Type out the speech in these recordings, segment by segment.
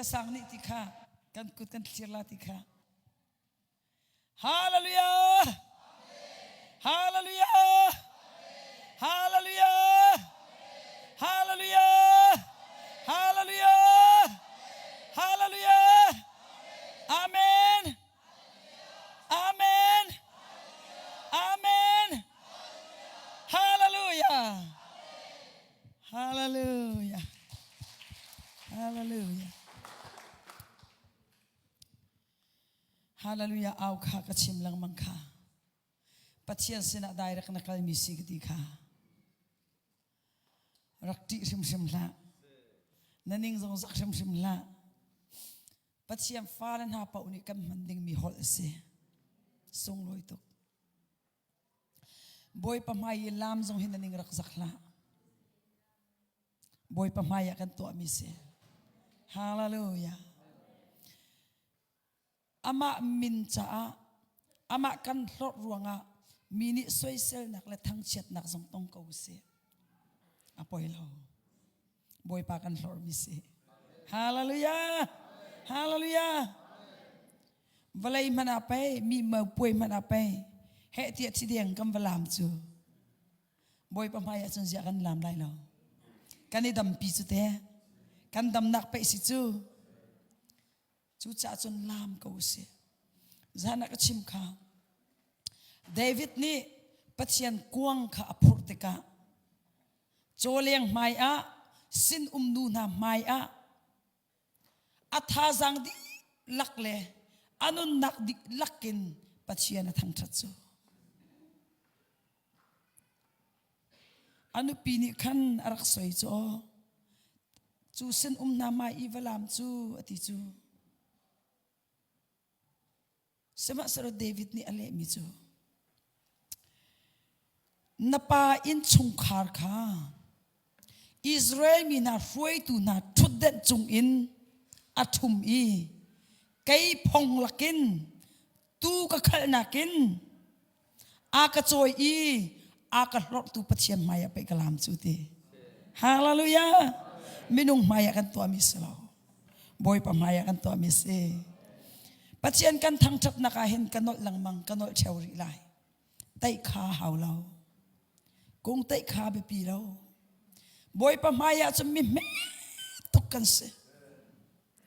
Sang nih ti kha kan kut kan thlir la ti kha. Hallelujah! Hallelujah! Hallelujah! Hallelujah! Hallelujah! Hallelujah! Amen! Amen! Amen! Hallelujah! Hallelujah! Hallelujah! Hallelujah au kha ka chim lengmang kha. Pathian sinah direct na kalmi si ka ti kha. Rak ṭih hrimhrim hlah. Na ning zong zak hrimhrim hlah. Pathian fale hna paoh nih kan hman dingmi holh a si. Sunglawi tuk. Bawipa hmai i lam zong hi na ning rak zak hlah. Bawipa hmai ah kan tuahmi si. Hallelujah. Amah min caah amah kan hlorh ruangah mi nih soiselnak le thangchiatnak zong tong ko sih. A poi lo. Bawipa kan hlorhmi si. Hallelujah. Hallelujah. Vawlei hmanh ah pei, mi puai hmanh ah pei, heh tiah thi deng kan va lam cu. Bawipa hmai ah cun ziah kan lam lai lo. Kan i dampi cu te. Kan damnak peih si cu. Cucaah cun lam ko usih. Zan ah ka chim kha. David nih Pathian kuang kha a phurh tikah cawleng hmai ah sin-um nu hna hmai ah a thazaang dihlak le a nunnak dihlak in Pathian a thangṭhat cu. A nupi nih khan a rak soi cu aw cu sin um hna mai i va lam cu a ti cu. Sihmanhsehlaw David nih a lehmi cu na pa innchungkhar kha Israel mi hna hruaitu hna ṭhutdenh cungin a ṭhum i kei phong lakin tuu ka khalhnak in a ka cawi i a ka hlorhtu Pathian hmaiah pei ka lam cu ti. Hallelujah! Minung hmaiah kan tuahmi si lo. Bawipa hmaiah kan tuahmi si. Pathian kan thangṭhatnak ah hin ka nolh lengmang, ka nolh ṭheo rih lai. Teih kha hau lo. Kung teih kha biapi lo. Bawipa hmaiah cun mi hme tuk kan si.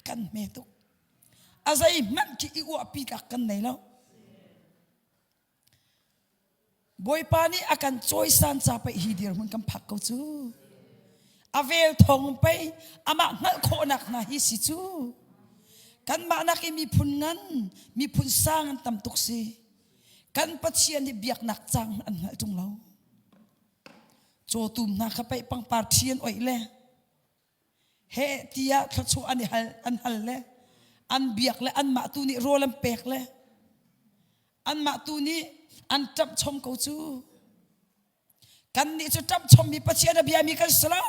Kan hme tuk. A zeihmanh khi i uahpi tlak kan nei lo. Bawipa nih a kan cawisan ca pei hi dirhmun kan phak ko cu. A vel thawng pei amah hngalh khawhnak hna hi si cu. Kanmah nak i miphun ngan, miphun sang an tam tuk si. Kan Pathian hi biaknak cang an hngalh ṭung lo. Cawtum hna kha pei pangpar ṭhi an oih le heh tiah thluachuah an i hal an hal le an biak le anmah tu nih rawl an pek le anmah tu nih an ṭamh chom ko cu. Kannih cu ṭamh chommi Pathian a biami kan si lo.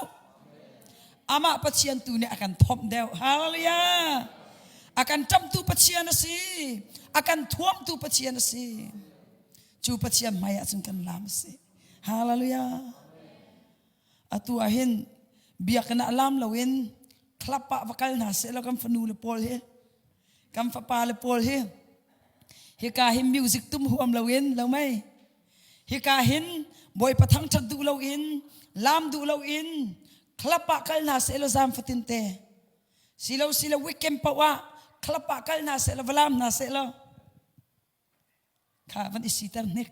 Amah Pathian tu nih a kan thomh deuh. Hallelujah! A kan ṭamhtu Pathian a si. A kan thuamtu Pathian a si. Cu Pathian hmai ah cun kan lam a si. Hallelujah! Atu ah hin biakinn ah lam loin club ah va kal hna seh law kan fanu le pawl hi kan fapa le pawl hi hika hi music tum huam loin lo mei Hika hin Bawipa thangṭhat duh loin, laam duh loin, club ah kal hna seh law zaam fatin te. Silo silo weekend paoh ah club ah kal hna seh law va laam hna seh law kha van i siter hnik.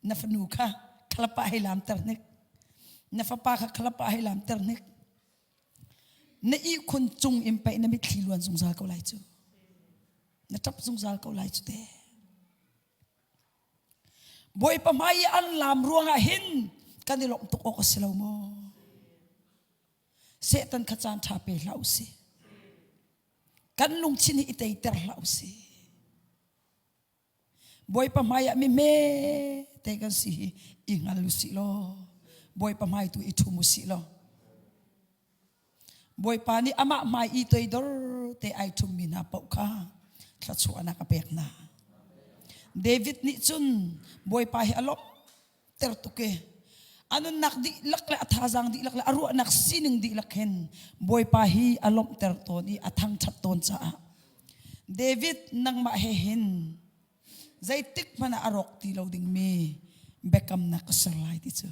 Na fanu kha club ah hei laamter hnik. Na fapa kha club ah hei laamter hnik. Na ihkhun cung in pei na mitthli luan zungzal ko lai cu. Na ṭap zungzal ko lai cu te. Bawipa hmai i an laam ruangah hin kan i lawmh tuk awk a si lo maw? Satan kha caan ṭha pe hlah u sih. Kan lungthin hi i teiter hlah u sih. Bawipa hmai ah mi hme te kan si hi i hngal u sih law Bawipa hmai tu i ṭhum u sih law Bawipa nih amah hmai i toidor te ai ṭhummi hna paoh kha thluachuahnak a pek hna. David nih cun Bawipa hi a lawmhter tuk i. A nunnak dihlak le a thazaang dihlak le a ruahnak sining dihlak hin Bawipa hi a lawmhter tawn i a thangṭhat tawn caah David nangmah he hin zeitik hmanh ah a rawk ti lo dingmi biakamnak ka ser lai ti cu.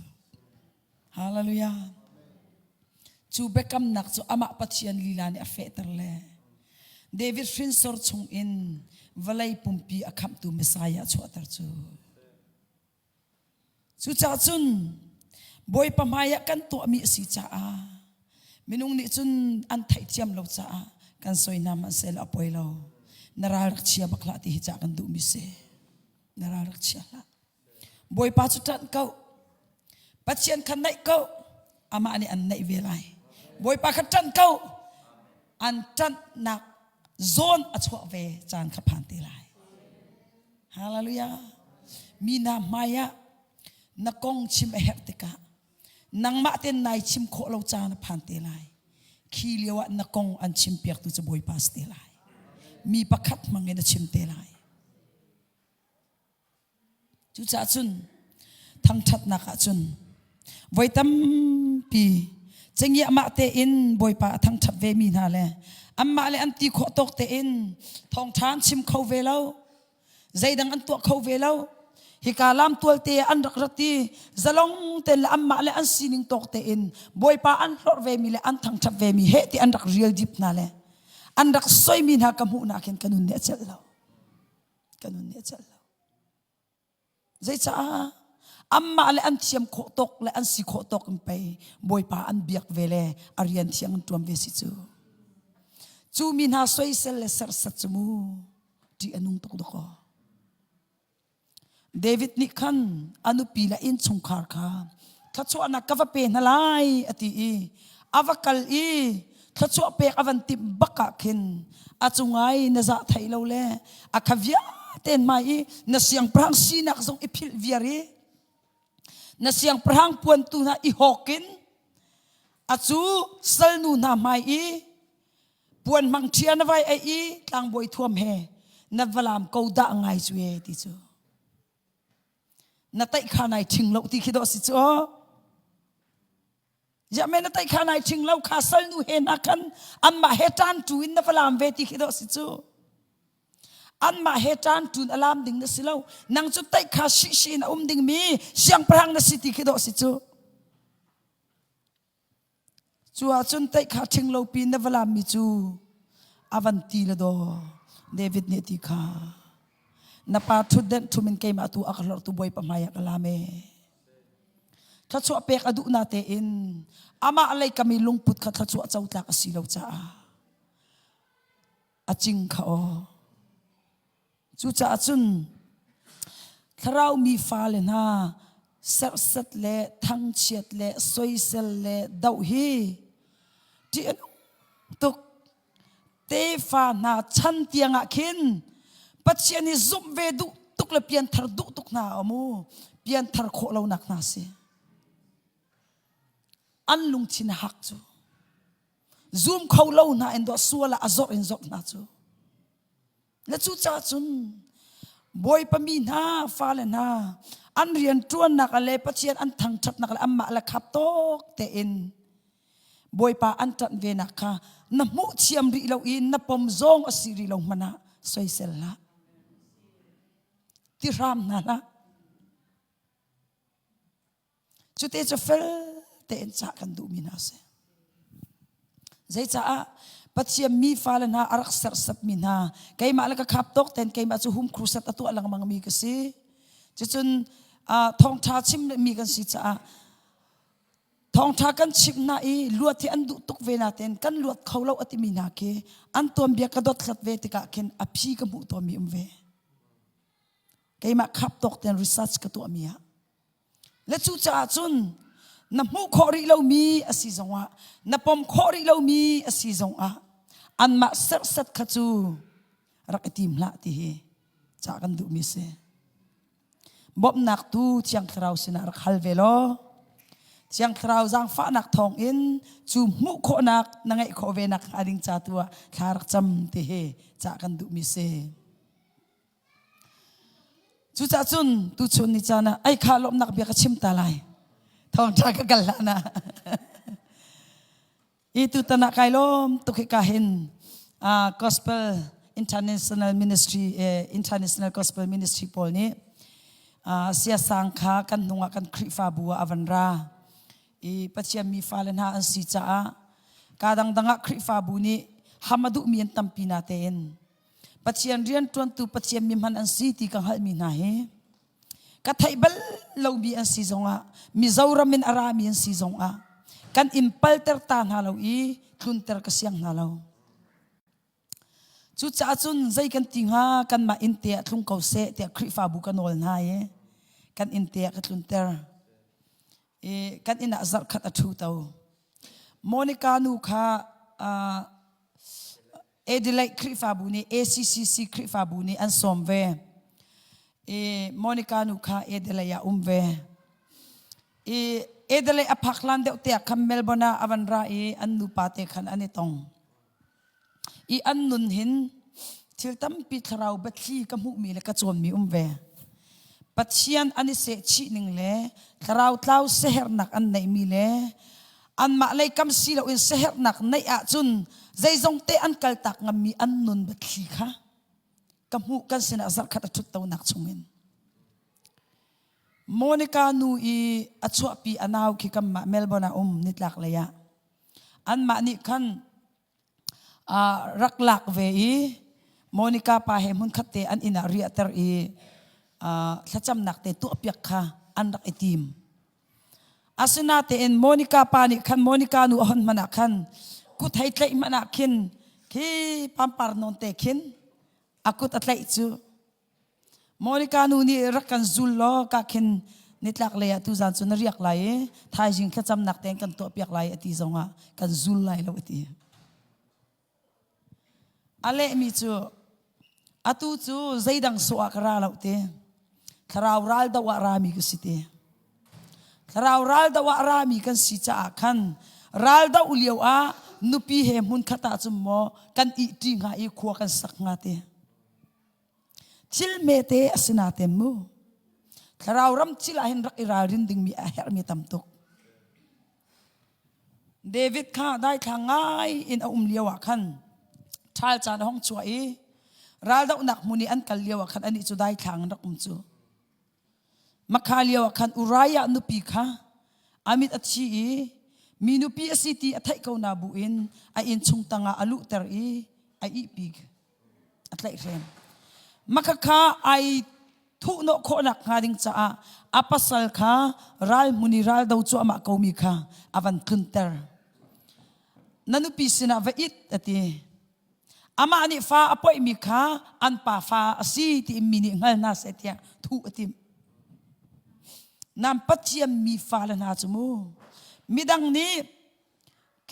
Hallelujah. Cu biakamnak cu amah Pathian lila nih a fehter le David hrinsor chungin vawlei pumpi a khamhtu Messiah chuahter cu. Cucaah cun Bawipa hmaiah kan tuahmi a si caah minung nih cun an theihthiam lo caah kan soi hna hmanhsehlaw a poi lo. Na ral rak chia bak hlah ti hi cah kan duhmi si. Na ral rak chia hlah. Bawipa cu ṭanh ko. Pathian kha naih ko. Amah nih an naih ve lai. Bawipa kha ṭanh ko. An ṭanhnak zawn a chuah ve caan kha phan te lai. Hallelujah. Mi hna hmai ah na kong chim a herh tikah nangmah ten nai chim khawh lo caan a phan te lai. Khi lio ah na kong an chim piaktu cu Bawipa si te lai. Mi pakhat hmang in a chim te lai. Cucaah cun thangṭhatnak ah cun voi tampi cengiahmah tein Bawipa a thangṭhat vemi hna le anmah le an ti khawh tawk tein thawngṭha an chim kho ve lo, zeidang an tuah kho ve lo. Hika lamtual te ah an rak rat i zalong tein le anmah le an sining tawk tein Bawipa an hlorh vemi le an thangṭhat vemi heh ti an rak rial dip hna le an rak soimi hna ka hmuh nak hin ka nun nih a celh lo. Ka nun nih a celh lo. Zeicah anmah le an thiam khawh tawk le an si khawh tawk in pei Bawipa an biak ve le a rian thiang an ṭuan ve si cu. Cu mi hna soisel le serhsat cu mu ṭih a nung tuk dakaw. David nih khan a nupi le innchungkhar kha thluachuahnak ka va pe hna lai a ti i a va kal i thluachuah pek a van timh bak ah khin a cungai na zah thei lo le a kha vialte hmai i na siangpahrang sinak zong i philh viar i na siangpahrang puantu hna i hawk in a cu salnu hna hmai i puan hmang ṭhia na vai ei i tlangbawi thuam he na valam ko dah ngai cu e ti cu na taih kha nai ṭhing lo ti khi dawh si cu Ziah na taih kha nai ṭhing lo kha salnu he hna khan anmah he ṭan ṭu in na va laam ve ti khi dawh si cu. Anmah he ṭan ṭun a laam ding na si lo. Nang cu taih kha shihshi in a um dingmi siangpahrang na si ti khi dawh si cu. Cu ahcun taih kha ṭhing lo pi na va laammi cu a van ti le daw David nih ti kha na pa ṭhutdenh ṭhum in keimah tu a ka hlorhtu Bawipa hmai ah ka laam ee. Thluachuah pek a duh na tein amah lei kam i lungput kha thluachuah co tlak a si lo caah a cing kha aw. Cucaah cun thlarau mi fale hna serhsat le thangchiat le soisel le doh hi ṭih a nung tuk. Tefa hna chan tiangah khin Pathian hi zumh ve duh tuk le pianthar duh tuk hna a um u. Pianthar khawh lonak hna si. An lungthin a hak cu. Zum kho lo hna in dawh sual ah a zorh in zorh hna cu. Na cucaah cun Bawipa mi hna fale hna an rian ṭuannak le Pathian an thangṭhatnak le anmah le khap tawk tein Bawipa an ṭanh venak kha na hmuh thiam rih lo i na pom zong a si rih lo hmanh ah soisel hlah. Ti hram hna hlah. Cute cu fel tein cah kan duhmi hna a si. Zeicaah Pathian mi fale hna a rak serhsatmi hna keimah le ka khap tawk ten keimah cu hum crusade a tuah lengmang mi ka si. Cucun thawngṭha chim mi kan si caah thawngṭha kan chimh hna i luat hi an duh tuk ve natein kan luat kho lo a timi hna khi an tuanbia ka dothlat ve tikah khin a phi ka hmuh tawnmi um ve. Keimah khap tawk ten research ka tuahmi ah Le cucaah cun na hmuh khawh rih lomi a si zongah na pom khawh rih lomi a si zongah anmah serhsat kha cu rak i tim hlah ti hi cah kan duhmi si. Bawmhnak tu Thiang Thlarau sinah rak hal ve law Thiang Thlarau zaangfahnak thawngin cu hmuh khawhnak na ngeih khawh ve nak hnga ding ca tu ah thla rak cam ti hi cah kan duhmi si. Cucaah cun tuchun ni caan ah ai kha lawmhnak bia ka chim ta lai. Thawngṭha ka kal hlan ah. I tutan ah kai lawm tuk hika hin uh, Gospel International Ministry eh, International Gospel Ministry pawl nih uh, siasang kha kan hnung ah kan Khrihfabu ah a van ra i Pathian mi fale hna an si caah ka dangdang ah Khrihfabu nih ham a duhmi an tampi na tein Pathian rianṭuantu Pathian mi hman an si ti ka hngalhmi hna hi ka theih bal lomi an si zongah Mizoram in a rami an si zongah kan in palter ta hna lo i tlunter ka siang hna lo. Cucaah cun zei kan ti hnga kanmah inn te ah tlung ko seh tiah Khrihfabu ka nawl hna i kan inn te ah ka tlunter. I kan inn ah zarh khat a ṭhu to. Monica nu kha uh, Adelaide Khrihfabu nih ACCC Khrihfabu nih an sawm ve. I Monica nu kha Adelaide ah um ve. I Adelaide a phak hlan deuh te ah khan Melbourne ah a van ra i an nupa te khan an i tong. I an nun hin thil tampi thlarau biathli ka hmuhmi le ka cawnmi um ve. Pathian an i sehchih ning le thlarau tlau siaherhnak an neihmi le anmah lei kam si loin siaherhnak neih ahcun zeizong te an kaltak ngammi an nun biathli kha ka hmuh kan sinah zarhkhat a ṭhut tonak chungin. Monica nu i a chuahpi a nau khi kanmah Melbourne ah um nitlak lei ah anmah nih khan rak lak ve i Monica pa he hmunkhat te an inn ah riahter i thlacamnak te tuahpiak kha an rak i tim. Asinatein Monica pa nih khan Monica nu a hon hmanh ah khan kut hei tlaih hmanh ah khin khi pampar nawn te khin a kut a tlaih cu Monica nu nih rak kan zul law ka khin nitlak lei ah tuzan cu na riak lai i thaizing thlacamnak tein kan tuahpiak lai a ti zongah kan zul lai lo a ti. A lehmi cu atu cu zeidang sawh ah ka ra lo ti. Thlarau ral do ah rami ka si ti. Thlarau ral do ah rami kan si caah khan ral doh lio ah nupi he hmunkhat ah cun maw kan ihṭi hnga i khua kan sak hnga ti. Thil hmete a si naten mu. Thlarau ram thil ah hin rak i ralrin dingmi a herhmi tam tuk. David kha daithlang ngai in a um lio ah khan ṭhal caan a hong chuah i raldohnak hmun i an kal lio ah khan anih cu daithlang in rak um cu. Makha lio ah khan Uriah nupi kha a mit a thi i mi nupi a si ti a theih ko na bu in a innchung tangah a luhter i a ihpi. a tlaihhrem. Makhakha ai thuhnawh khawhnak hnga ding caah a pasal kha ral hmun i ral do cuahmah komi kha a van tlunter. Na nupi sinah va it a ti. Amah nih fa a poihmi kha an pa fa a si ti mi nih hngal hna seh tiah thuh a timh. Nam Pathian mi fale hna cu mu midang nih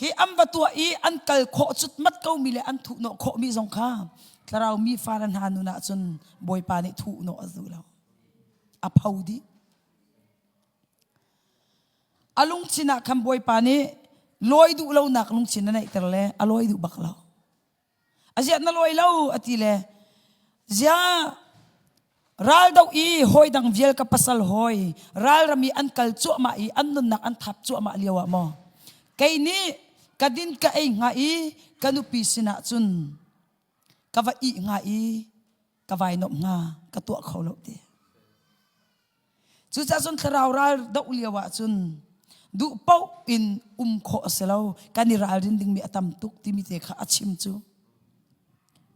Khi an va tuah i an kal khawh cutmat komi le an thuhnawh khawhmi zong kha thlarau mi fale hna nun ah cun Bawipa nih thuhnawh a duh lo. A pho dih. A lungthin ah khan Bawipa nih lawi duh lonak lungthin a neihter le a lawi duh bak lo. Aziah na lawi lo a ti le ziah raldo i hawi dang vial ka pasal hawi ralram i an kal cuahmah i an nunnak an thap cuahmah lio ah maw kei nih ka din ka ei hnga i ka nupi sinah cun ka va ih hnga i ka vai nomh hnga ka tuah kho lo ti Cucaah cun thlarau ral doh lio ah cun duh paoh in um khawh a si lo. Kan i ralrin dingmi a tam tuk timi te kha a chim cu.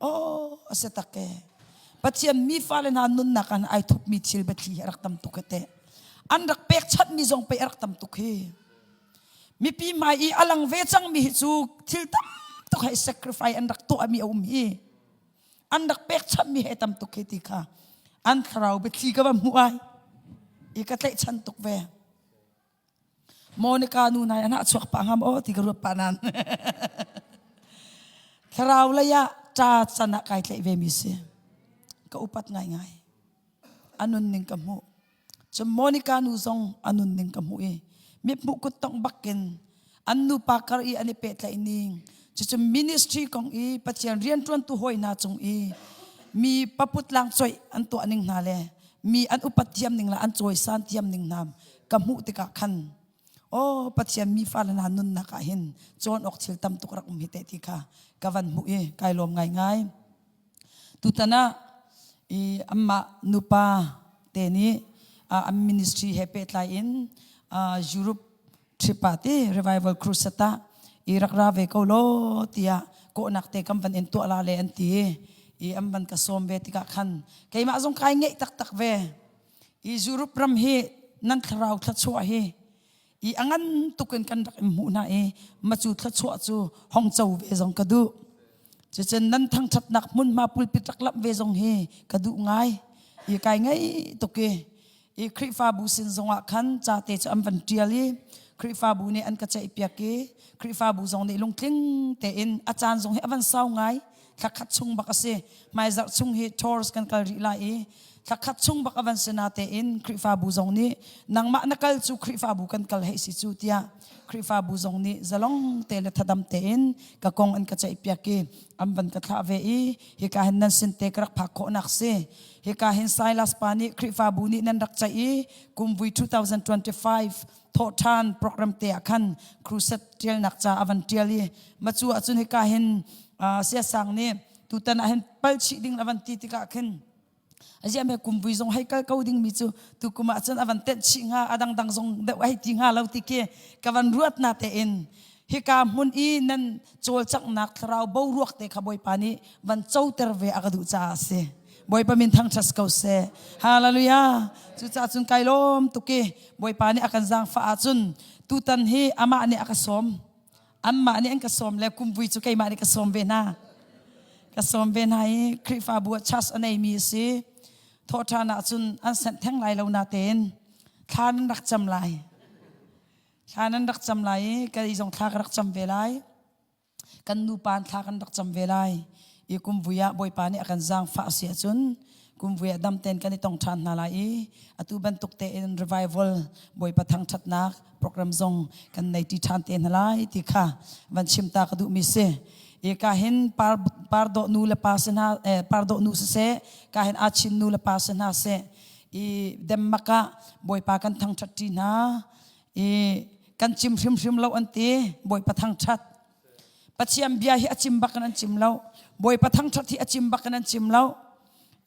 Aw, a si tak e. Pathian mi fale hna nunnak ah ai thupmi thil biathli hi a rak tam tuk he teh. An rak pekchanhmi zong pei a rak tam tuk hi. Mipi hmai i a lang ve cangmi hi cu thil tam tuk hei sacrifice an rak tuahmi a um hi. An rak pekchanhmi he tam tuk hi ti kha an thlarau biathli ka va hmuh ai i ka tlaihchan tuk ve. Monica nu nai an chuak pah ngam aw ti ka ruat pah nan. Thlarau lei ah ṭa can ah kai tlaih ve mi si. Ka upat ngaingai. A nunning ka hmuh. Cun Monica nu zong a nunning ka hmuh i mithmuh kuttongh bakin an nupa kar i an i pehtlaih ning cucu ministry kong i Pathian rianṭuantu hawi hna cung i mi paputlang coih an tuah ning hna le mi an upat thiam ning le an cawisan thiam ning hna ka hmuh tikah khan. Aw Pathian mi fale hna nunnak ah hin cawn awk thil tam tuk rak um hi te ti kha ka van hmuh i kai lawm ngaingai. Tutan ah i anmah nupa te nih an ministry he pehtlai in Europe trip ah ti revival crusade ah i rak ra ve ko law tiah kawhnak te kan van in tuah la le an ti i an van ka sawm ve tikah khan keimah zong kai ngeih taktak ve. I Europe ram hi nan thlarau thluachuah hi i a ngan tuk in kan rak in hmuh hna i macu thluachuah cu hong co ve zong ka duh. Cucun nan thangṭhatnak hmunhma pulpit rak lamh ve zong hi ka duh ngai. I kai ngei tuk i i Khrihfabu sin zongah khan ca te cu an van ṭial i Khrihfabu nih an ka ceihpiak i Khrihfabu zong nih lungtling tein a caan zong hi a van sau ngai. Thla khat chung bak a si. Hmaizarh chung hi tours kan kal rih lai i thla khat chung bak a van si na tein Khrihfabu zong nih nangmah na kal cu Khrihfabu kan kal hei si cu tiah Khrihfabu zong nih zalong te le thadam tein ka kong an ka ceihpiak i an van ka thlah ve i hika hin nan sin te ka rak phak khawhnak si. Hika hin Silas pa nih Khrihfabu nih nan rak ceih i kumvui 2025 thawhṭhan program te ah khan crusade ṭialnak ca a van ṭial i macu ahcun hika hin siasang nih tutan ah hin pal chih ding a van ti tikah khin aziah me kumvui zong hei kal ko ding mi cu tukum ah cun a van tenh chih hnga a dangdang zong deuh hei ti hnga lo ti khi ka van ruat na te in hika hmun i nan cawlcanghnak thlarau boruak te kha Bawipa nih van coter ve a ka duh caah a si. Bawipa min thangṭhat ko seh. Hallelujah. Cucaah cun kai lawm tuk i Bawipa nih a kan zaangfah ahcun tutan hi amah nih a ka sawm. Anmah nih an ka sawm le kumvui cu keimah nih ka sawm ve hna. Ka sawm ve hna i Khrihfabu ah church a neimi a si. Thawhṭhan ahcun an senh theng lai lo natein thla nan rak cam lai. Thla nan rak cam lai i kei zong thla ka rak cam ve lai. Kan nupa thla kan rak cam ve lai. I kumvui ah Bawipa nih a kan zaangfah a si ahcun kumvui ah dam tein kan i tong ṭhan hna lai i atu bantuk tein revival Bawipa thangṭhatnak program zong kan nei ṭi ṭhan te hna lai ti kha van chim ta ka duhmi si. I ka hin par par dawh nu le pa si hna eh, par dawh nu siseh ka hin Achin nu le pa si hna seh i Denmark ah Bawipa kan thangṭhat ṭi hna i kan cim hrimhrim lo an ti Bawipa thangṭhat Pathian bia hi a cim bak in an cim lo Bawipa thangṭhat hi a cim bak in an cim lo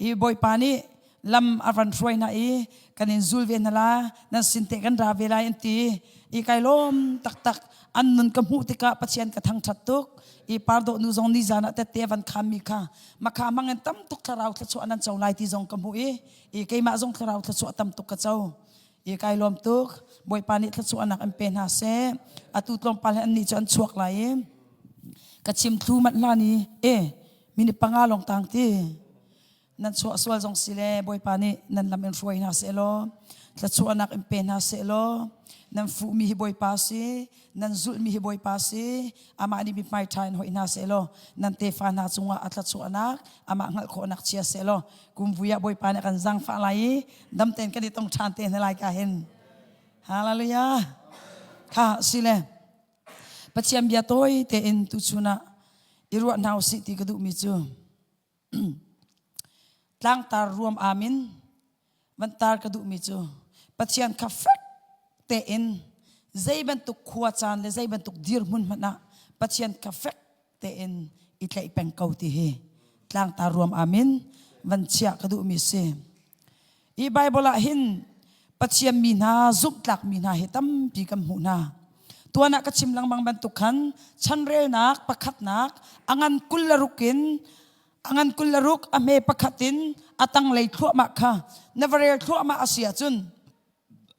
i Bawipa nih lam a van hruai hna i kan in zul ve hna la nan sin te kan ra ve lai an ti i kai lawm taktak an nun ka hmuh tikah Pathian ka thangṭhat tuk i pardawh nu zong nizan ah tette van khammi kha makha hmang in tam tuk thlarau thluachuah nan co lai ti zong ka hmuh i i keimah zong thlarau thluachuah tam tuk ka co I kai lawm tuk. Bawipa nih thluachuahnak in pe hna seh. Atu tlawmpal hin annih cu an chuak lai i ka chim thlu manh hlan i e minute panga lawng tang ti nan chuah sual zong si le Bawipa nih nan lam in hruai hna seh law thluachuahnak in pe hna seh law nan fuhmi hi Bawipa si nan zulhmi hi Bawipa si amah nih mithmai ṭha in hoih hna seh law nan tefa hna cungah a thluachuahnak amah hngalh khawhnak chia seh law kumvui ah Bawipa nih a kan zaangfah lai i dam tein kan i tong ṭhan te hna lai ka hin. Hallelujah. Kha si le Pathian bia tawi tein tuchun ah i ruah hna usih ti ka duhmi cu tlangtar ruam amin van tar ka duhmi cu Pathian kha fek tein zei bantuk khua caan le zei bantuk dirhmun hmanh ah Pathian kha fek tein i tlaih peng ko ti hi tlangtar ruam amin van chiah ka duhmi si. I Bible ah hin Pathian mi hna zumhtlak mi hna hi tampi kan hmuh hna. Tuan ah ka chim lengmang bantuk khan chanrelnak pakhatnak a ngan 26 in a ngan 26 a hme pakhat in a tanglei thluahmah kha na va rel thluahmah a si ahcun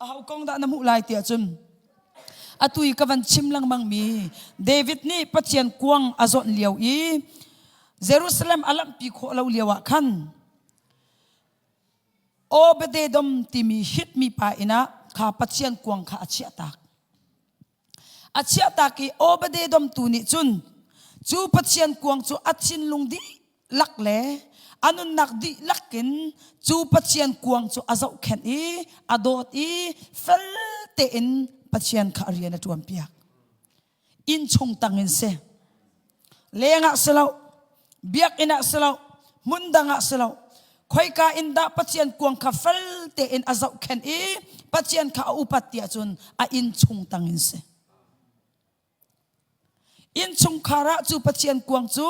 aho kong dah na hmuh lai ti ahcun atu i ka van chim lengmang mi David nih Pathian kuang a zawnh lio i Jerusalem a lamhpi khawh lo lio ah khan Obededom timi Hit mi pa inn ah kha Pathian kuang kha a chiahtak. A chiahtak i Obededom tu nih cun cu Pathian kuang cu a thinlung dihlak le a nunnak dihlak in cu Pathian kuang cu a zohkhenh i a dawt i fel tein Pathian kha a rian a ṭuanpiak. Innchung tang in si. Leng ah si lo, biakinn ah si lo, hmun dang ah si lo. Khoika in dah Pathian kuang kha fel tein a zohkhenh i Pathian kha a upat ti ahcun a inn chung tang in si. Innchungkhar ah cu Pathian kuang cu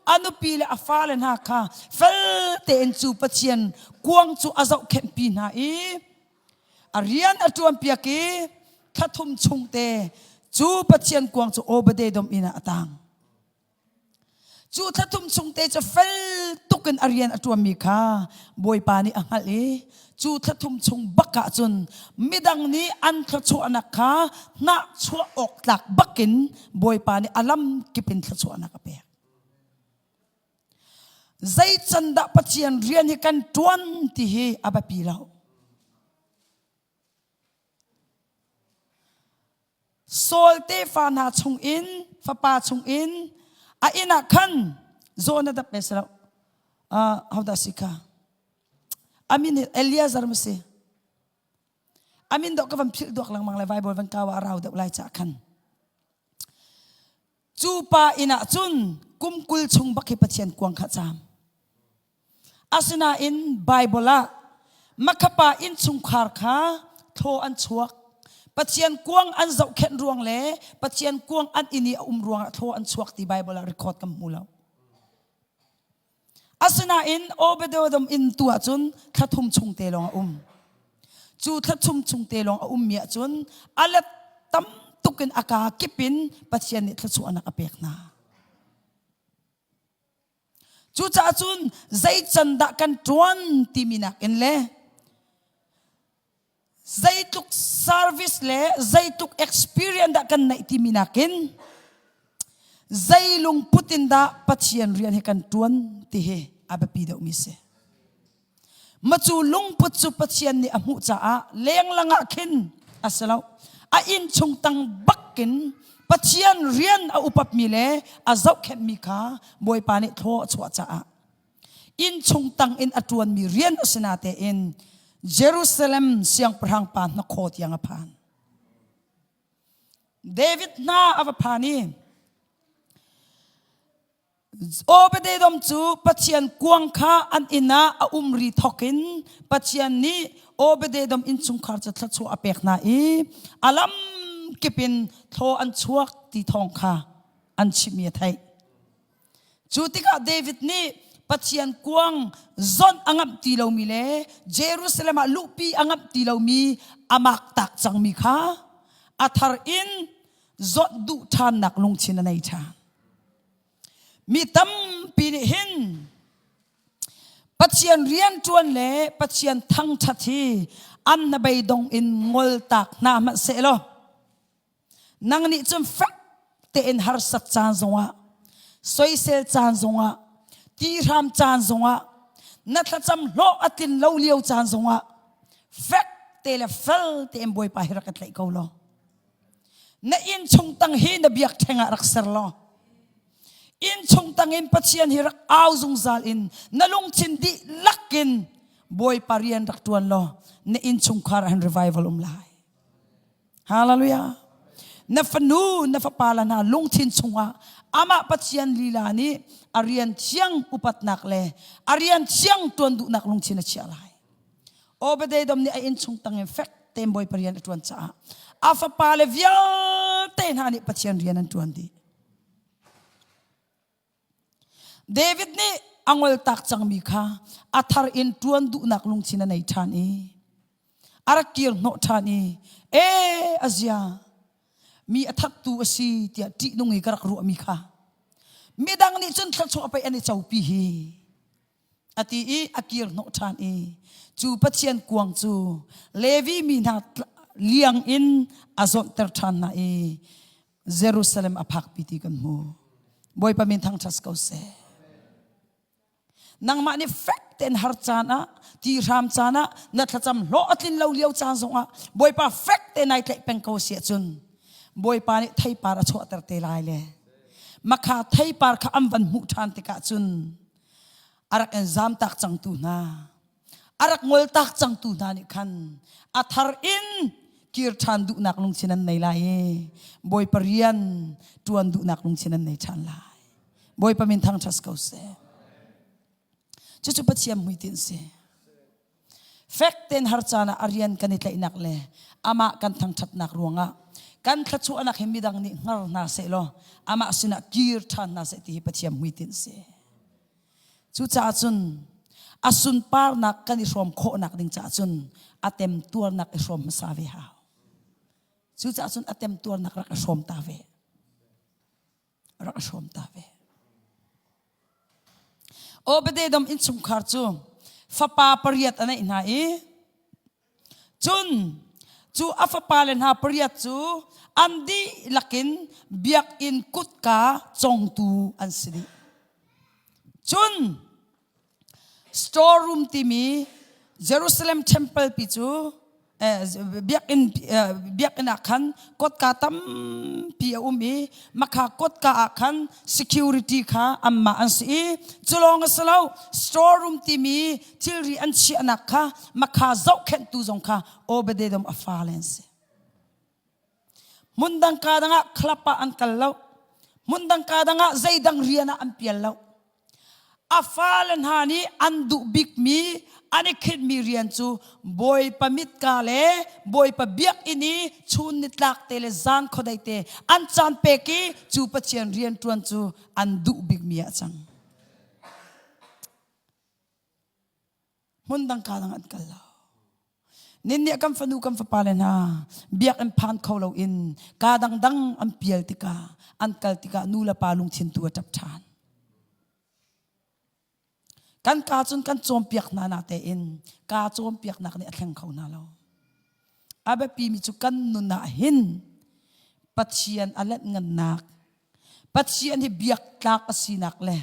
a nupi le a fale hna kha fel tein cu Pathian kuang cu a zohkhenhpi hna i a rian a ṭuanpiak i thla thum chung te cu Pathian kuang cu Obadedom inn ah a tang. Cu thla thum chung te cu fel tuk in a rian a ṭuanmi kha Bawipa nih a hngalh i cu thla thum chung bak ah cun midang nih an thluachuahnak kha hnahchuah awk tlak bakin Bawipa nih a lam kip in thluachuahnak a pek. Zei can dah Pathian rian hi kan ṭuan ti hi a biapi lo. Saul tefa hna chungin fapa chungin a inn ah khan Jonadab le si lo uh, hodah si kha a min hi Eliezer ma si a min dawh ka van philh duak lengmang le Bible van kau ah a rau deuh lai cah khan Cu pa inn ah cun kum 20 chung bak hi Pathian kuang kha caam. Asinain Baibal ah makhapa innchungkhar kha thaw an chuak. Pathian kuang an zohkhenh ruang le Pathian kuang an inn i a um ruangah thaw an chuak ti Baibal ah record kan hmu lo. Asinain Obededom inn tu ahcun thla thum chung te lawng a um. Cu thla thum chung te lawng a ummi ahcun a let tam tuk in a kaa kip in Pathian nih thluachuahnak a pek hna. Cucaah cun zei can dah kan ṭuan timi nakin le zeitluk service le zeitluk experience dah kan neih timi nakin zei lungput in dah Pathian rian hi kan ṭuan ti hi a biapi deuhmi si. Macu lungput cu Pathian nih a hmuh caah lenglang ah khin a si lo. A inn chung tang bakin Pathian rian a upatmi le a zohkhenhmi kha Bawipa nih thlaw a chuah caah Innchung tang in a ṭuanmi rian a si natein Jerusalem siangpahrang pa hnakhaw tiang a phan. David hna a va phan i Obededom cu Pathian kuang kha an inn ah a um ri thawk in Pathian nih Obededom innchungkhar cu thluachuah a pek hna i a lam kip in thaw an chuak ti thawng kha an chimh i a theih. Cu tikah David nih Pathian kuang zonh a ngamh ti lomi le Jerusalem ah luhpi a ngamh ti lomi a mak tak cangmi kha a thar in zonh duh ṭhannak lungthin a nei ṭhan. Mi tampi nih hin Pathian rianṭuan le Pathian thangṭhat hi an hnabeidong in ngoltak hna hmanh sehlaw Nang nih cun fek tein harsat caan zongah, soisel caan zongah, tihram caan zongah, na thlacam hlawh a tlin lo lio caan zongah fek te le fel tein Bawipa hi rak ka tlaih ko law. Na inn chung tang hi na biakṭheng ah rak ser law. Inn chung tang in Pathian hi rak au zungzal in na lungthin dihlak in Bawipa rian rak ṭuan law na inn chungkhar ah hin revival um lai. Hallelujah. Na fanu, na fapa la hna lungthin chungah amah Pathian lila nih a rian thiang upatnak le a rian thiang tuan duhnak lungthin a chiah lai. Obededom nih a innchung tangin fek tein Bawipa rian a tuan caah a fapa le vialte hna nih Pathian rian an tuan dih. David nih a ngoltak cangmi kha a thar in ṭuan duhnak lungthin a nei ṭhan i a rak kir hnawh ṭhan i e a zia mi a thattu a si tiah ṭihnung i ka rak ruahmi kha midang nih cun thluachuah pei an i copi hi a ti i a kir hnawh ṭhan i cu Pathian kuang cu Levi mi hna liang in a zawnhter ṭhan hna i Jerusalem a phakpi ti kan hmu. Bawipa min thangṭhat ko seh. Nangmah nih fek tein har caan ah, ti hram caan ah, na thlacam hlawh a tlin lo lio caan zongah Bawipa fek tein nai tlaih peng ko si ahcun Bawipa nih theipar a chuahter te lai le makha theipar kha an van hmuh ṭhan tikah cun a rak in zamtak cangtu hna a rak ngoltak cangtu hna nih khan a thar in kir ṭhan duhnak lungthin an nei lai i Bawipa rian ṭuan duhnak lungthin an nei ṭhan lai. Bawipa min thangṭhat ko seh. Cucu Pathian hmuitinh si. Fek tein har caan ah a rian kan i tlaihnak le amah kan thangṭhatnak ruangah kan thluachuahnak hi midang nih hngar hna sehlaw amah sinah kir ṭhan hna seh ti hi Pathian hmuitinh si. Cucaah cun a sunparnak kan i hrawm khawhnak ding caah cun a temtuarnak i hrawm hmasa ve hau. Cucaah cun a temtuarnak rak i hrawm ta ve. Rak i hrawm ta ve. Obededom innchungkhar cu fapa pariat a neih hna i cun cu a fapale hna pariat cu an dihlak in biakinn kutka congtu an si dih. Cun storeroom timi Jerusalem temple pi cu biakinn biakinn ah khan kotka tampi a um i makha kotka ah khan security kha anmah an si i cu lawng a si lo storeroom timi thilri an chiahnak kha makha zohkhenhtu zong kha Obededom a fale an si. Hmundang ka dang ah club ah an kal lo. Hmundang ka dang ah zeidang rian ah an pial lo. A fale hna nih an duh bikmi an i khinhmi rian cu Bawipa mitka le Bawipa biakinn i chun nitlak te le zan khuadei te an caan pek i cu Pathian rian ṭuan cu an duh bikmi ah a cang. Hmun dang ka dang an kal lo. Nin nih kan fanu kan fapa le hna biakinn phan kho loin ka dangdang an pial tikah an kal tikah nu le pa lungthin tu a ṭap ṭhan. Kan ka cun kan cawnpiak hna na tein ka cawnpiaknak nih a thleng kho hna lo. A biapimi cu kan nun ah hin Pathian a lanh ngannak Pathian hi biaktlak a sinak le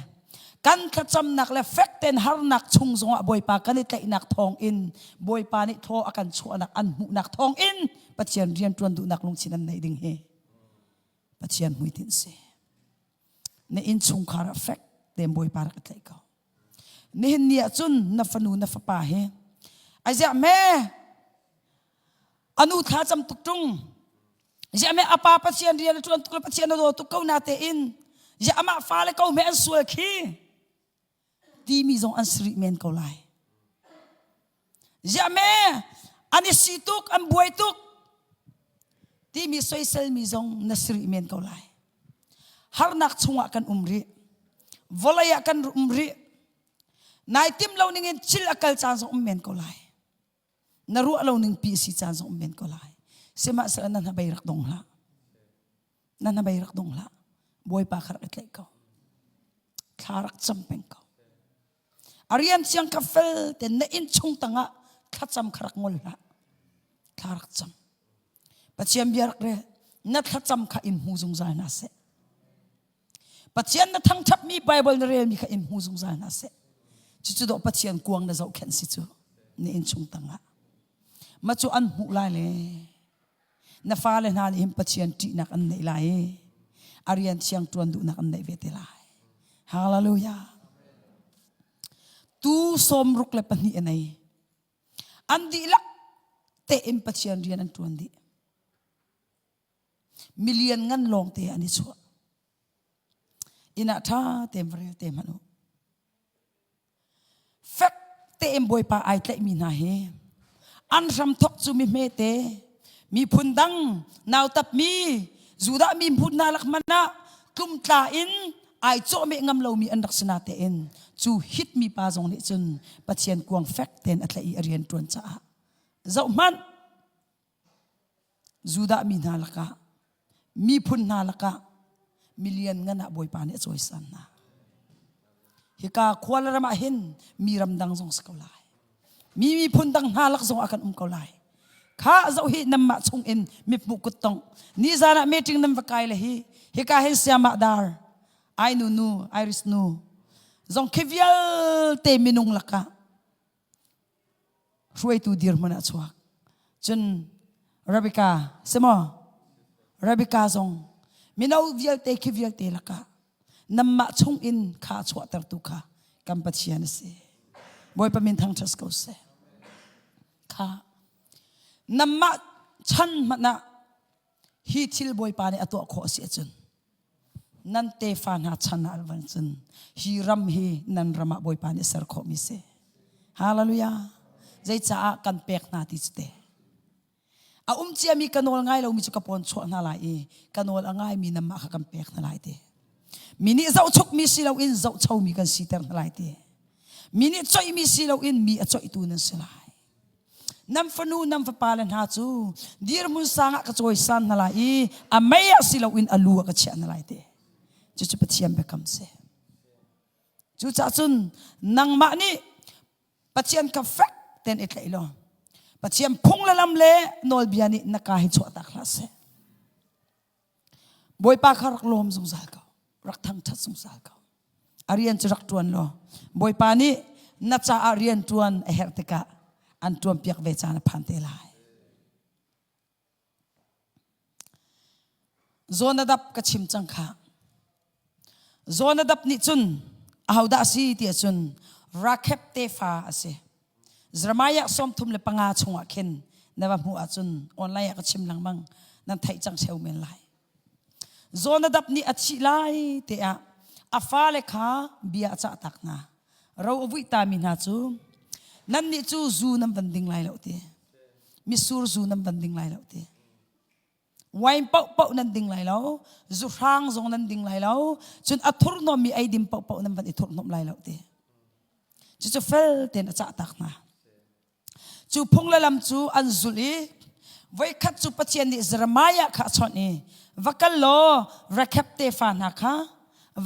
kan thlacamnak le fek tein harnak chung zongah Bawipa kan i tlaihnak thawngin Bawipa nih thaw a kan chuahnak an hmuhnak thawngin Pathian rianṭuan duhnak lungthin an neih ding hi Pathian hmuitinh si. Na innchungkhar ah fek tein Bawipa rak i tlaih ko. Nihin ni ah cun na fanu na fapa hi aiziah me anu thla cam tuk ṭung ziah me apa Pathian rian a ṭuan tuk le Pathian a daw tuk ko na tein ziah amah fale ko hme an sual khi timi zong an si rih men ko lai ziah me an i si tuk an buai tuk timi soiselmi zong na si rih men ko lai harnak chungah kan um rih vawlei ah kan um rih nai tim lo ningin thil a kal caan zong um men ko lai na ruah lo ning pi si caan zong um men ko lai sihmanhsehlaw na hnabei rak dong hlah na hnabei rak dong hlah bawipa kha rak i tlaih ko thla rak cam peng ko a rian siang kha fel te na inn chung tangah thlacam kha rak ngol hlah thla rak cam Pathian bia rak rel na thlacam kha in hmu zungzal hna seh Pathian na thangṭhatmi Bible na relmi kha in hmu zungzal hna seh. Cucu dawh Pathian kuang na zohkhenh si cu na innchung tangah. Ma cu an hmuh lai le na fale hna nih hin Pathian ṭihnak an neih lai i a rian thiang ṭuan duhnak an neih ve te lai. Hallelujah. Tu sawmruk le pahnih a nei. An dihlak tein Pathian rian an ṭuan dih. Milian ngan lawng te an i chuah. Inn ah ṭha tein va rel te hmanh u. Fek tein Bawipa ai tlaihmi hna hi an hramthok cu mi hmete, miphun dang, nautapmi, Judah mi hmun hna lak hmanh ah tlumtla in ai cawhmeh ngam lomi an rak si na tein cu hitmi pa zong nih cun Pathian kuang fek tein a tlaih i a rian ṭuan caah zohhmanh Judah mi hna lakah miphun hna lakah milian ngan ah Bawipa nih a cawisan hna. Hika khua le ram ah hin mi ramdang zong si ko lai. Mi miphun dang hna lak zong ah kan um ko lai. Kha zoh hi nanmah chung in mithmuh kuttongh. Nizan ah meeting nan va kai le hi hika hin siamah dar ai nu nu Iris nu zong khi vialte minung lakah hruaitu dirhmun ah chuak. Cun Rebecca si maw? Rebecca zong mino vialte khi vialte lakah nanmah chung in kha chuahtertu kha kan Pathian a si. Bawipa min thangṭhat ko seh. Kha nanmah chan hmanh ah hi thil Bawipa nih a tuah khawh a si ahcun. Nan tefa hna chan ah van cun hi ram hi nan ram ah Bawipa nih ser khawhmi si. Hallelujah. Zeicaah kan pek hna ti cu te. A um ciami ka nawl ngai lomi cu ka pawn chuah hna lai i ka nawl a ngaimi nanmah kha kan pek hna lai ti. Mi nih zohchukmi si loin zohchomi kan siter hna lai ti. Mi nih coihmi si loin mi a coihtu nan si lai. Nan fanu nan fapa le hna cu dirhmun sang ah ka cawisan hna lai i a mei ah si loin a lu ah ka chiah hna lai ti. Cucu Pathian biakam si. Cucaah cun nangmah nih Pathian kha fek tein i tlaih law Pathian phung le lam le nawlbia nih na ka hi chuahtak hlah seh. Bawipa kha rak lawm zungzal ko. Rak thangṭhat zungzal ko. A rian cu rak ṭuan law Bawipa nih na caah rian ṭuan a herh tikah an ṭuanpiak ve caan a phan te lai. Jonadab ka chim cang kha. Jonadab nih cun ahodah a si ti ahcun Rakheb tefa a si. Jeremiah 35 chungah khin na va hmuh ahcun online ah ka chim lengmang nan theih cang theo men lai. Jonadab nih a thih lai te ah a fale kha bia a cah tak hna. Ro a vuih tami hna cu nannih cu zu nan van ding lai lo ti. Misur zu nan van ding lai lo ti. Wine paohpaoh nan ding lai lo, zu hrang zong nan ding lai lo, cun a thurhnawmmi eidin paohpaoh nan van i thurhnawmh lai lo ti. Cucu fel tein a cah tak hna. Cu phung le lam cu an zulh i voikhat cu Pathian nih Jeremiah kha a chawnh i va kal law Rekheb tefa hna kha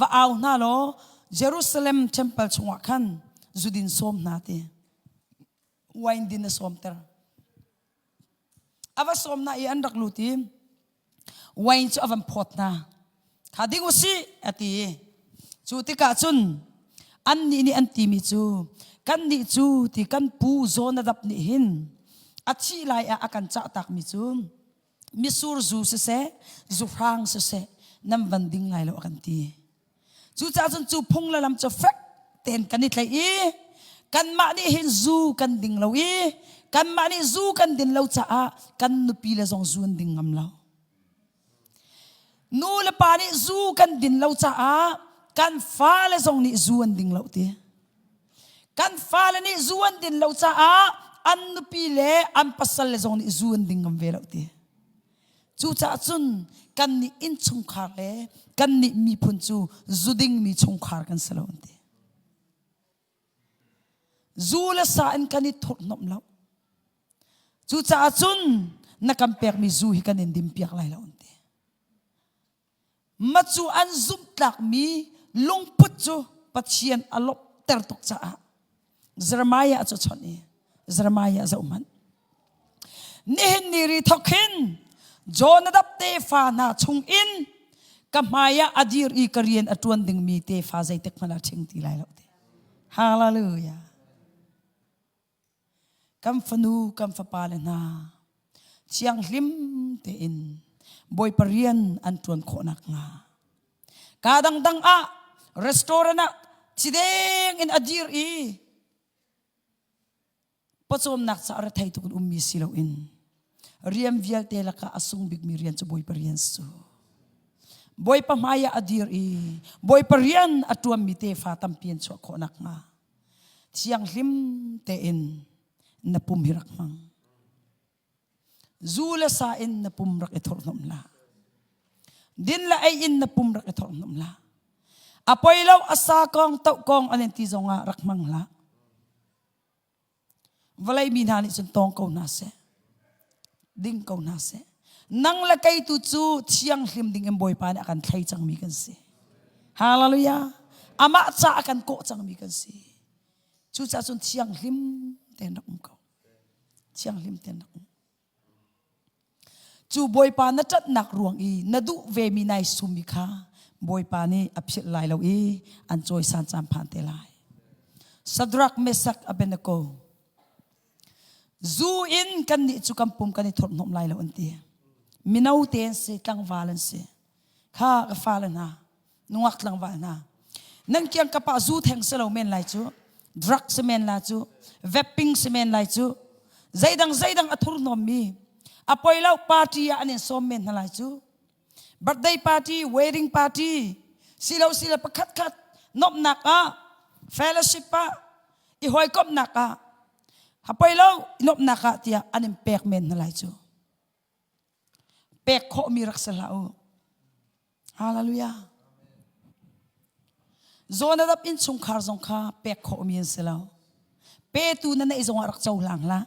va au hna law Jerusalem temple chungah khan zudin sawm hna ti. Wine din a sawmter. A va sawm hna i an rak lut i wine cu a van phawt hna. Kha ding u sih a ti. Cu tikah cun annih nih an timi cu kannih cu ti kan pu Jonadab nih hin a thih lai ah a kan cahtakmi cu misur zu siseh zuhrang siseh nan van ding lai lo a kan ti. Cucaah cun cu phung le lam cu fek tein kan i tlaih i kanmah nih hin zu kan ding lo i kanmah nih zu kan din lo caah kan nupi le zong zu an ding ngam lo. Nu le pa nih zu kan din lo caah kan fale zong nih zu an ding lo ti. Kan fale nih zu an din lo caah an nupi le an pasal le zong nih zu an ding ngam ve lo ti. Cucaah cun kannih innchungkhar le kannih miphun cu zu dingmi chungkhar kan si lo an ti. Zu le sa in kan i thurhhnawmh lo. Cucaah cun na kan pekmi zu hi kan in dimpiak lai lo an ti. Ma cu an zumhtlakmi lungput cu Pathian a lawmhter tuk caah Jeremiah cu chawnh i Jeremiah zoh hmanh. Nihin ni ri thawk hin Jonadab tefa hna chung in ka hmai ah a dir i ka rian a ṭuan dingmi tefa zeitik hmanh ah ṭhing ti lai lo ti. Hallelujah. Kan fanu, kan fapa le hna thianghlim tein Bawipa rian an ṭuan khawh nakhnga kaa dangdang ah restaurant ah thideng in a dir i pawcawmnak caah rethei tuk in ummi si loin rian vialte lakah a sung bikmi rian cu Bawipa rian su. Bawipa hmai ah a dir i Bawipa rian a ṭuanmi tefa tampi an chuah khawh nakhnga thianghlim tein na pum hi rak hmang. Zu le sa in na pum rak i thurhhnawmh hlah. Din le ei in na pum rak i thurhhnawmh hlah. A poi lo a sa kong toh kong an in ti zongah rak hmang hlah. Vawlei mi hna nih cun tawng ko hna seh. Ding ko hna seh. Nang le kei tu cu thianghlim ding in Bawipa nih a kan thlei cangmi kan si. Hallelujah. Amah ca a kan kawh cangmi kan si. Cucaah cun thianghlim tein rak um ko. Thianghlim tein rak um. Cu Bawipa na ṭanhnak ruang i na duh vemi nai summi kha Bawipa nih a philh lai lo i an cawisan caan phan te lai. Sadrak, Mesak, Abednego zu in kannih cu kan pum kan i thurhhnawmh lai lo an ti. Mino te an si, tlangval an si. Kha ka fale hna, nungak tlangval hna nan kiangkap ah zu theng si lo men lai cu drug si men la cu vaping si men lai cu zeidang zeidang a thurhnawm mi a poi lo party ah an in sawm men hna lai cu birthday party wedding party. Silo sile pakhat khat nomhnak ah fellowship ah i hawikomhnak ah hapoi lo nomhnak ah tiah an in pek men hna lai cu. Pek khawhmi rak si hlah u. Hallelujah. Jonadab innchungkhar zong kha pek khawhmi an si lo. Petu na neih zongah rak cohlang hlah.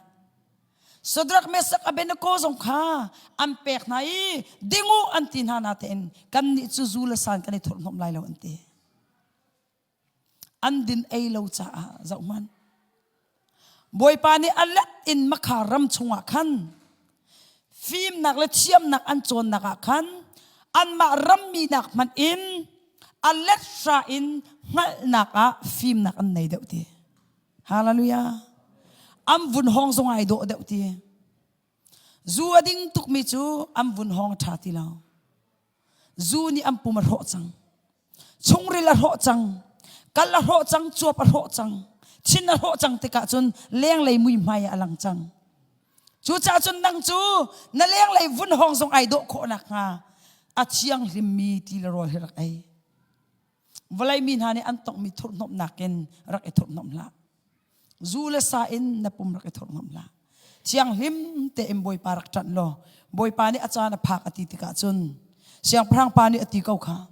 Shadrach, Meshach, Abednego zong kha an pek hna i ding u an ti hna natein kannih cu zu le san kan i thurhhnawmh lai lo an ti. An din ei lo caah zohhmanh. Bawipa nih a let in Makha ram chungah khan fimnak le thiamnak an cawnnak ah khan anmah rammi nak hmanh in a let hra in hngalhnak ah fimnak an nei deuh ti. Hallelujah. An vun hawng zong ai dawh deuh ti. Zu a ding tukmi cu an vun hawng ṭha ti lo. Zu nih an pum a hrawh cang. Chungril a hrawh cang. Kal a hrawh cang, cuap a hrawh cang. Thin a hrawh cang tikah cun lenglei muihmai ah a lang cang. Cucaah cun nang cu na lenglei vun hawng zong ai dawh khawh nakhnga a thianghlimmi ti le rawl hi rak ei. Vawlei mi hna nih an tonghmi thurhhnawmhnak in rak i thurhhnawmh hlah. Zu le sa in na pum rak i thurhhnawmh hlah. Thianghlim tein Bawipa rak ṭanh law Bawipa nih a caan a phak a ti tikah cun siangpahrang pa nih a ti ko kha.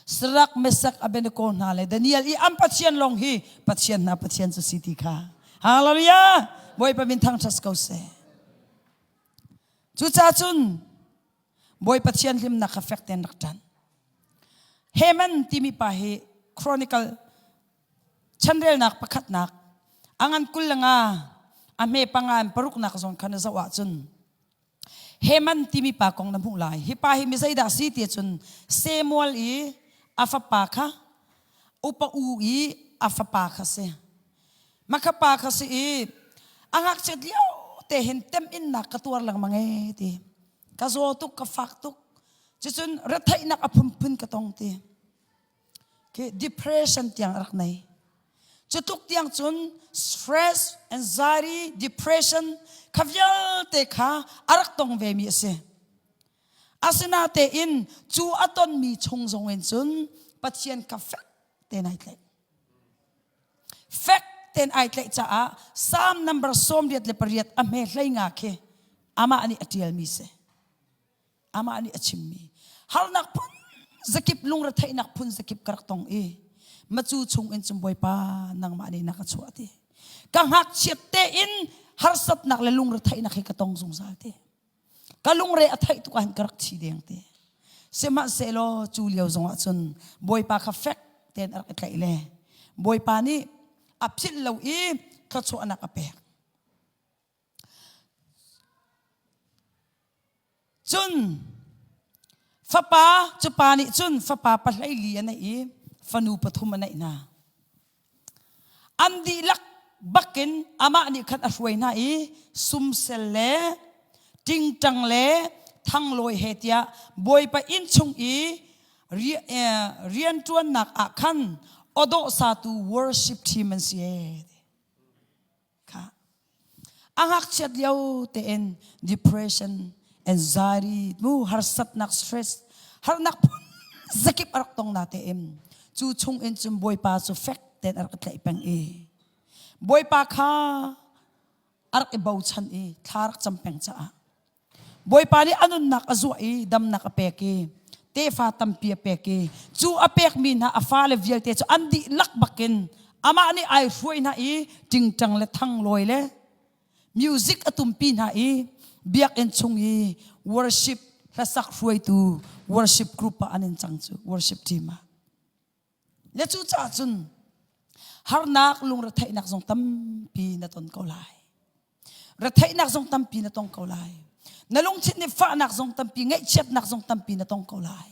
Sarak, Mesak, Abednego hna le Daniel i an Pathian lawng hi Pathian hna Pathian cu si ti kha. Hallelujah! Bawipa min thangṭhat ko seh. Cucaah cun Bawipa thianhlimnak kha fek tein rak ṭan. Heman timi pa hi Chronicle chanrelnak pakhatnak a ngan 25 a hme panga in paruknak zawn kha na zoh ahcun Heman timi pa kong na hmuh lai. Hi pa hi mi zeidah si ti cun Samuel i a fapa kha upa u i a fapa kha si. Makha pa kha si i a ngakchiat lio te hin temhinnak ka tuar lengmang e ti. Ka zaw tuk, ka fak tuk. Cucun retheihnak a phunphun ka tong ti. Khi depression tiang a rak nei. Cutluk tiang cun stress, anxiety, depression kha vialte kha a rak tong ve mi a si. Asinatein cu a tonmi chung zong in cun Pathian kha fek tein ai tlaih. Fek tein ai tlaih caah Psalm number 88 a hme hlei nga khi amah nih a ṭialmi si. Amah nih a chimmi harnak phun zakip lungretheihnak phun zakip ka rak tong i macu chung in cun Bawipa nangmah nih na ka chuah ti. Ka ngakchiat tein harsatnak le lungretheihnak hi ka tong zungzal ti. Ka lungre a theih tuk ahhin ka rak thi deng ti. Sihmanhsehlaw cu lio zongah cun Bawipa kha fek tein a rak i tlaih le Bawipa nih a philh lo i thluachuahnak a pek. Cun fapa cu pa nih cun fapa pahleili a neih i fanu pathum a neih hna. An dihlak bakin amah nih khan a hruai hna i sumsel le ṭingṭang le thanglawi he tiah Bawipa inn chung i rianṭuannak ah khan awdawh satu worship team an si ee. Kha. A ngakchiat lio tein depression, anxiety, mu harsatnak, stress, harnak phun zakip a rak tong na tein cu chung in cun Bawipa cu fek tein a rak tlaih peng i Bawipa kha a rak i bochan i thla rak cam peng caah Bawipa nih a nunnak a zuah i damnak a pek i tefa tampi a pek i cu a pekmi hna a fale vialte cu an dihlak bakin amah nih ai hruai hna i ṭingṭang le thanglawi le music a tumpi hna i biakinn chung i worship hlasak hruaitu worship group ah an in cang cu worship team ah le cucaah cun harnak lungretheihnak zong tampi na ton ko lai retheihnak zong tampi na tong ko lai na lungthin nih fahnak zong tampi ngaihchiatnak zong tampi na tong ko lai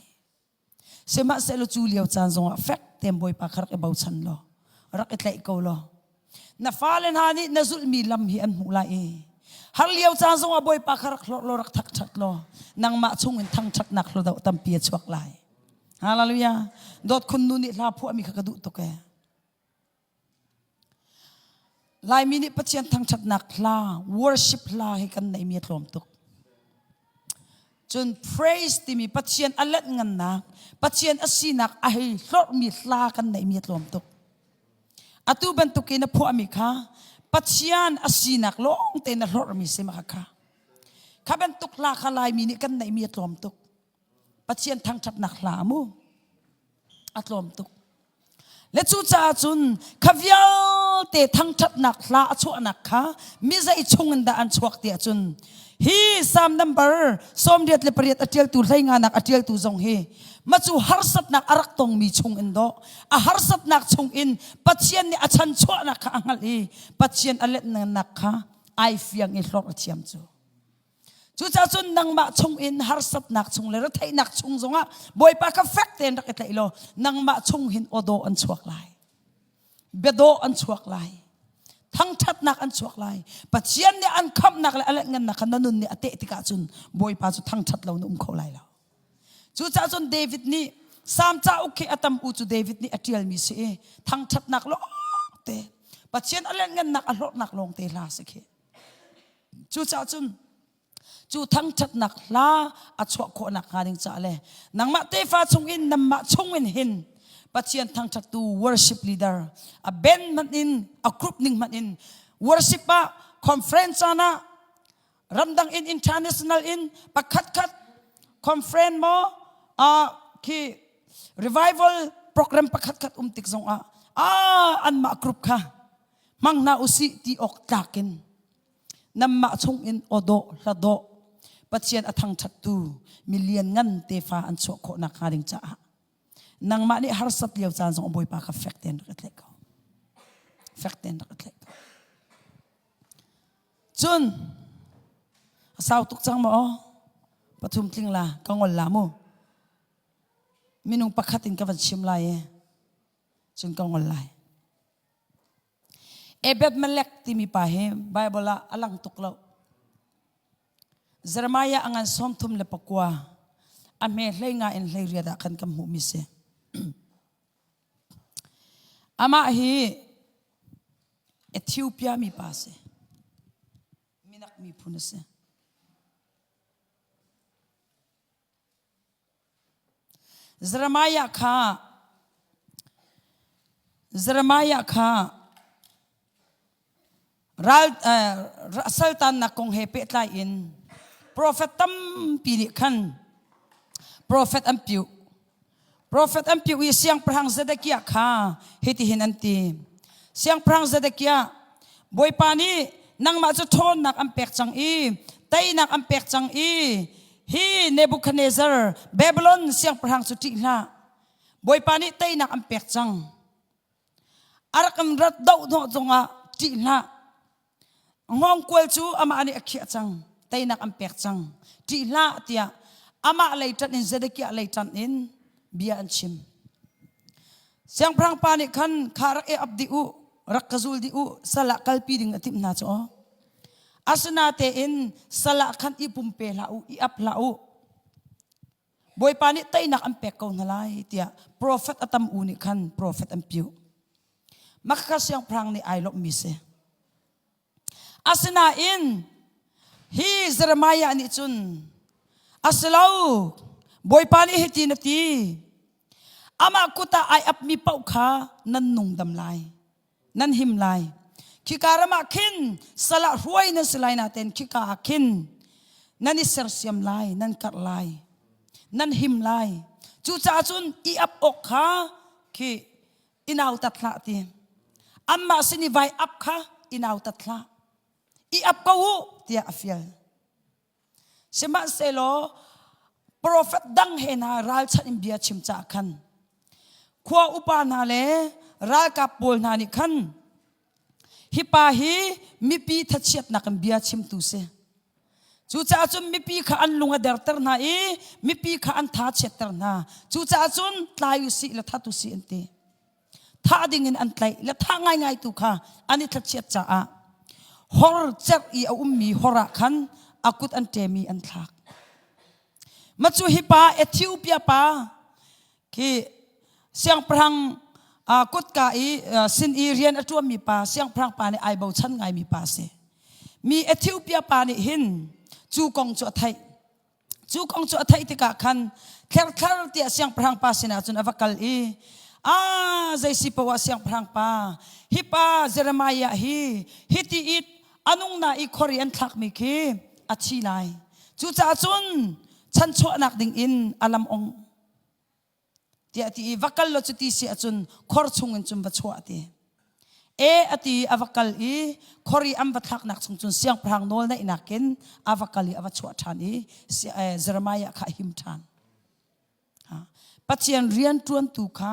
sihmanhsehlaw cu lio caan zongah fek tein Bawipa kha rak i bochan law rak i tlaih ko law na fale hna nih na zulhmi lam hi an hmuh lai i har lio caan zongah Bawipa kha rak hlorh law rak thangṭhat law nangmah chungin thangṭhatnak hlodoh tampi a chuak lai Hallelujah dawt khun nu nih hla phuahmi kha ka duh tuk ee Laimi nih Pathian thangṭhatnak hla, worship hla hi kan neihmi a tlawm tuk. Cun praise timi Pathian a lanh ngannak, Pathian a sinak a hei hlorhmi hla kan neihmi a tlawm tuk. Atu bantuk in a phuahmi kha Pathian a sinak lawng tein a hlorhmi si ma kha. Kha bantuk hla kha Laimi nih kan neihmi a tlawm tuk. Pathian thangṭhatnak hla mu a tlawm tuk. Le cucaah cun kha vialte thangṭhatnak hla a chuahnak kha mi zei chung in dah an chuak ti ahcun hi Psalm number 88 a ṭialtu hleinganak a ṭialtu zong hi macu harsatnak a rak tongmi chung in dawh a harsatnak chung in Pathian nih a chanchuahnak kha a hngalh i Pathian a letnak kha ai fiang i hlorh a thiam cu. Cucaah cun nangmah chung in harsatnak chung le retheihnak chung zongah Bawipa kha fek tein rak i tlaih law nangmah chung hin awdawh an chuak lai. Biadawh an chuak lai. Thangṭhatnak an chuak lai. Pathian nih an khamhnak le a lengngannak kha na nun nih a teh tikah cun Bawipa cu thangṭhat lo na um kho lai lo. Cucaah cun David nih Salm cauk khi a tam u cu David nih a ṭialmi si i thangṭhatnak lawngte Pathian a lengngannak a hlorhnak lawngte hla si khi. Cucaah cun cu thangṭhatnak hla a chuah khawhnak hnga ding caah le nangmah tefa chungin nanmah chungin hin Pathian thangṭhattu worship leader a band hmanh in a group ning hmanh in worship ah conference caan ah ramdang in international in pakhat khat conference maw uh, khi revival program pakhat khat um tik zong ah ah anmah group kha hmang hna usih ti awk tlak in nanmah chungin awdawh hladawh Pathian a thangṭhattu mi lianngan tefa an chuah khawh nakhnga ding caah nangmah nih harsat lio caan zong Bawipa kha fek tein rak i tlaih ko. Fek tein rak i tlaih ko. Cun a sau tuk cang maw? Pathum tling la ka ngol la mu. Minung pakhat in ka van chim lai i cun ka ngol lai. Ebed-melek timi pa hi Baibal ah a lang tuk lo. Jeremiah a ngan 39 a hme hlei nga in hlei riat ah khan kan hmuhmi si. Amah hi Ethiopia mi pa si. Minak miphun a si. Jeremiah kha Jeremiah kha ral saltannak kong he pehtlai in profet tampi nih khan profet an piuh. Profet an piuh i siangpahrang Zedekiah kha hitihin an ti. Siangpahrang Zedekiah, Bawipa nih nangmah cu ṭhawnnak an pek cang i teinak an pek cang i hi Nebuchadnezzar Babylon siangpahrang cu ṭih hlah. Bawipa nih teinak an pek cang. A rak in rat doh hnawh zongah ṭih hlah. Hngawngkual cu amah nih a khiah cang, teinak an pek cang. Ṭih hlah tiah amah lei ṭanh in Zedekiah lei ṭanh in bia an chim. Siangpahrang pa nih khan kha rak i ap dih u, rak ka zul dih u, sal ah kalpi ding a timh hna cu aw. Asinatein sal ah khan i pumpe hlah u, i ap hlah u. Bawipa nih teinak an pek ko hna lai tiah profet a tam u nih khan profet an piuh. Makhaka siangpahrang nih ai lawmhmi si. Asinain hi Jeremiah nih cun a si lo Bawipa nih hitin a ti amah kut ah ai apmi paoh kha nan nung dam lai nan him lai khika ram ah khin sal ah hruai nan si lai natein khika ah khin nan i sersiam lai nan karh lai nan him lai cucaah cun i ap awk kha khi i nautat hlah ti anmah sin i vai ap kha i nautat hlah i ap ko u tiah a fial Sihmanhsehlaw profet dang he hna ralchanh in bia chim caah khan khua upa hna le ralkap pawl hna nih khan hi pa hi mipi thachiatnak in bia chimtu si. Cucaah cun mipi kha an lung a derter hna i mipi kha an tha chiatter hna. Cucaah cun tlai u sih le that u sih an ti. Thah dingin an tlaih le thah ngaingai tu kha an i thlachiat caah hor cerh i a ummi hor ah khan a kut an ṭem i an thlak. Macu hi pa Ethiopia pa khi siangpahrang kutka i sin i rian a ṭuanmi pa siangpahrang pa nih ai bochan ngaimi pa a si. Mi Ethiopia pa nih hin cu kong cu a theih. Cu kong cu a theih tikah khan thlerthlar tiah siangpahrang pa sinah cun a va kal i a zei si poah siangpahrang pa hi pa Jeremiah hi hiti i a nung na i khor i an thlakmi khi a thi lai. Cucaah cun chanchuahnak ding in a lam ong tiah ti i va kal law cuti si ahcun khor chungin cun va chuah ti. E a ti a va kal i khor i an va thlaknak chung cun siangpahrang nawl neihnak in a va kal i a va chuah ṭhan i Jeremiah kha a him ṭhan. Pathian rian ṭuantu kha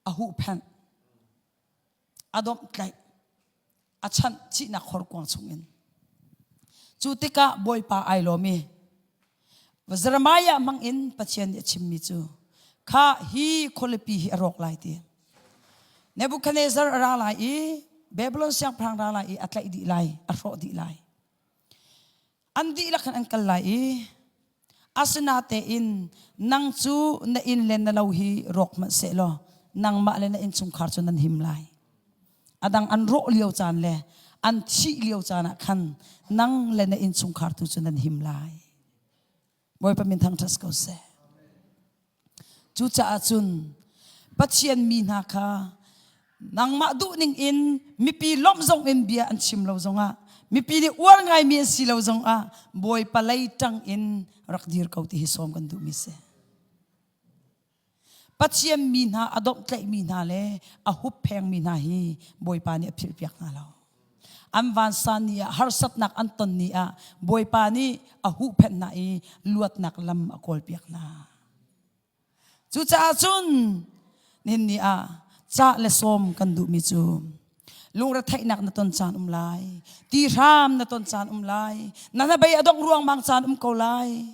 a huhphenh, a domhtlaih, a chanh thihnak horkuang chungin. Cu tikah Bawipa ai lawm i Jeremiah hmang in Pathian nih a chimmi cu kha hi khualipi hi a rawk lai ti. Nebuchadnezzar a ra lai i Babylon siangpahrang ra lai i a tlaih dih lai, a hrawh dih lai. An dihlak khan an kal lai i asinatein nang cu na inn le na lo hi rawk hmanh seh law nangmah le na innchungkhar cu nan him lai. A dang an rawh lio caan le an thih lio caan ah khan nang le na innchungkhar tu cu nan him lai. Bawipa min thangṭhat ko seh. Cucaah cun Pathian mi hna kha nangmah duhning in mipi lawmh zong in bia an chim lo zongah mipi nih uar ngaimi an si lo zongah Bawipa lei ṭang in rak dir ko ti hi sawm kan duhmi si. Pathian mi hna a domhtlaihmi hna le a hupphengmi hna hi Bawipa nih a philhpiak hna lo. An vansan ni ah harsatnak an ton ni ah Bawipa nih a huhphenh hna i luatnak lam a kawlpiak hna. Cucaah cun nihin ni ah cah le sawm kan duhmi cu lungretheihnak na ton caan um lai, tihram na ton caan um lai, na hnabei a dongh ruangmang caan um ko lai.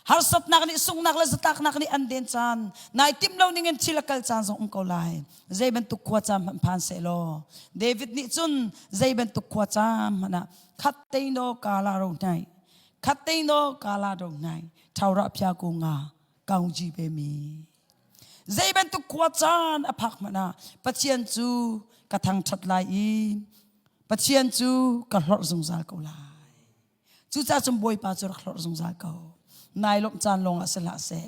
Harsatnak nih sunghnak le zatlaknak nih an den caan, nai timh lo ning in thil a kal caan zong um ko lai. Zei bantuk khua caan hmanh phan seh law David nih cun zei bantuk khua caan hmanh ah khat teino kala ro hnai khat teino kala ro hnai thaura phya ko nga kaungji pe mi zei bantuk khua caan a phak hmanh ah Pathian cu ka thangṭhat lai i Pathian cu ka hlorh zungzal ko lai. Cucaah cun Bawipa cu rak hlorh zungzal ko. Nai lawmh caan lawngah si hlah seh.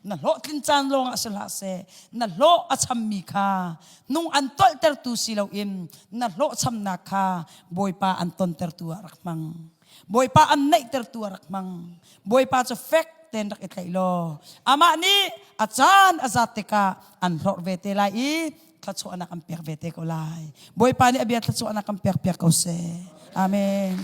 Na hlawhtlin caan lawngah si hlah seh. Na hlawh a chammi kha nung an tolhtertu si loin na hlawhchamnak kha Bawipa an tontertu ah rak hmang. Bawipa an naihtertu ah rak hmang. Bawipa cu fek tein rak i tlaih law amah nih a caan a zat tikah an hlorh ve te lai i thluachuahnak an pek ve te ko lai. Bawipa nih a bia thluachuahnak kan pek piak ko seh. Amen.